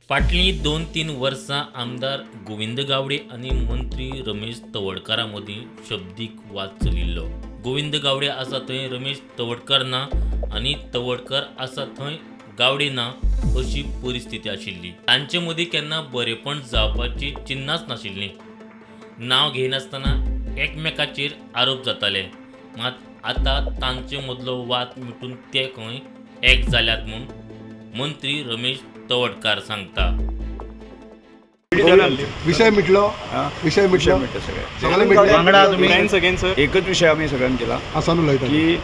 फाटलीं 2-3 वर्सां आमदार गोविंद गावडे आनी मंत्री रमेश तवडकारा मदीं शब्दीक वाद चलिल्लो. गोविंद गावडे आसा थंय रमेश तवडकार ना आनी तवडकर आसा थंय गावडे ना अशी परिस्थिती आशिल्ली. तांचे मदीं केन्ना बरेपण जावपाची चिन्नाच नाशिल्लीं. नांव घेयनासतना एकमेकाचेर आरोप जाताले. मात आतां तांचे मदलो वाद मिटून ते खंय एक जाल्यात म्हूण मंत्री रमेश तवडकार सांगता. विषय मिटलो. हा? विषय विषय मिटलो. मिटलो सगळे. सगळे मिटले. वांगडा तुम्ही. Thanks again sir. एकच विषय आमी सगळ्यांनी केला आसान उलयता की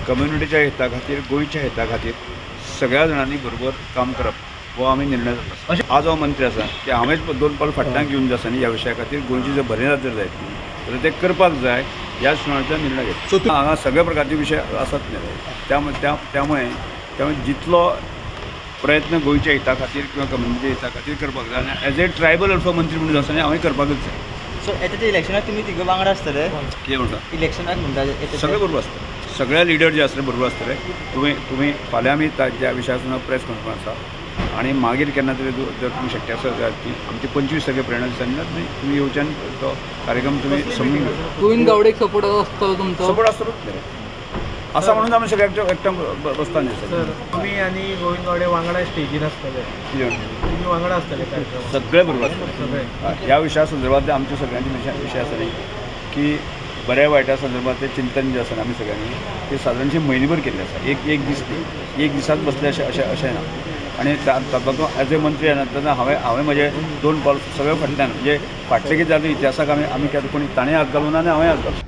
कम्युनिटीच्या हिता खातीर, गोंयच्या हिता खातीर सगळ्या जाणांनी बरोबर काम करप हो आमी निर्णय जाल्लो. आज हांव मंत्री आसा की हांवेंच दोन पावल फाटल्यान घेवन जे आसा न्ही, ह्या विशया खातीर गोंयची जर बरें जाता जायत न्ही जाल्यार तें करपाक जाय ह्या सुनाच्या निर्णय सो घेतला. हांगा सगळ्या प्रकारचे विशय आसात न्ही, त्यामुळे त्या त्यामुळे त्यामुळे जितलो प्रयत्न गोंयच्या हिता खातीर किंवा कम्युनिटीच्या हिता खातीर करपाक जाय आनी एज ए ट्रायबल अल्फा मंत्री म्हणून आसा न्ही, हांवें करपाकच जाय. सो येता ते इलेक्शनाक तुमी तिगां वांगडा आसतले? कितें म्हणटा? इलेक्शनाक म्हणटा येता ते? सगळे बरोबर आसतले, सगळे लिडर जे आसले बरोबर आसतले. तुमी तुमी फाल्यां आमी त्या विशया सुद्दां प्रेस कॉन्फरन्स आसा आनी मागीर केन्ना तरी जर तुमी शक्य आसा जाल्यार ती आमची 25 तारखे प्रेरणा दिसांनी तुमी येवच्यान तो कार्यक्रम तुमी समजून घेवचो. गोविंद गावडेक सपोर्ट आसतलो तुमचो? सपोर्ट आसतलोच न्ही रे. आसा म्हणून आमी सगळे एकठांय बसता न्ही सगळे. तुम्ही आणि गोविंद गावडे वांगडा स्टेजीर आसतले? कितें म्हणटा? तुम्ही वांगडा आसतले कार्यक्रमाक? सगळे बरोबर आसतले. सगळे. ह्या विशया संदर्भात आमच्या सगळ्यांचे विशय आसा न्ही की बऱ्या वायटा संदर्भात ते चिंतन जें आसा न्ही आमी सगळ्यांनी ते सादारणशें म्हयनेभर केल्लें आसा. एक एक दीस न्ही, एक दिसात बसले अशें अशें अशें ना. आनी तातूंत एज ए मंत्री आसा तेन्ना हांवें म्हजे दोन पावल सगळे फाटल्यान, म्हणजे फाटलें कितें जालें इतिहासाक आमी आमी केन्ना कोणी ताणें हात घालूं ना आनी हांवें हात घालूं.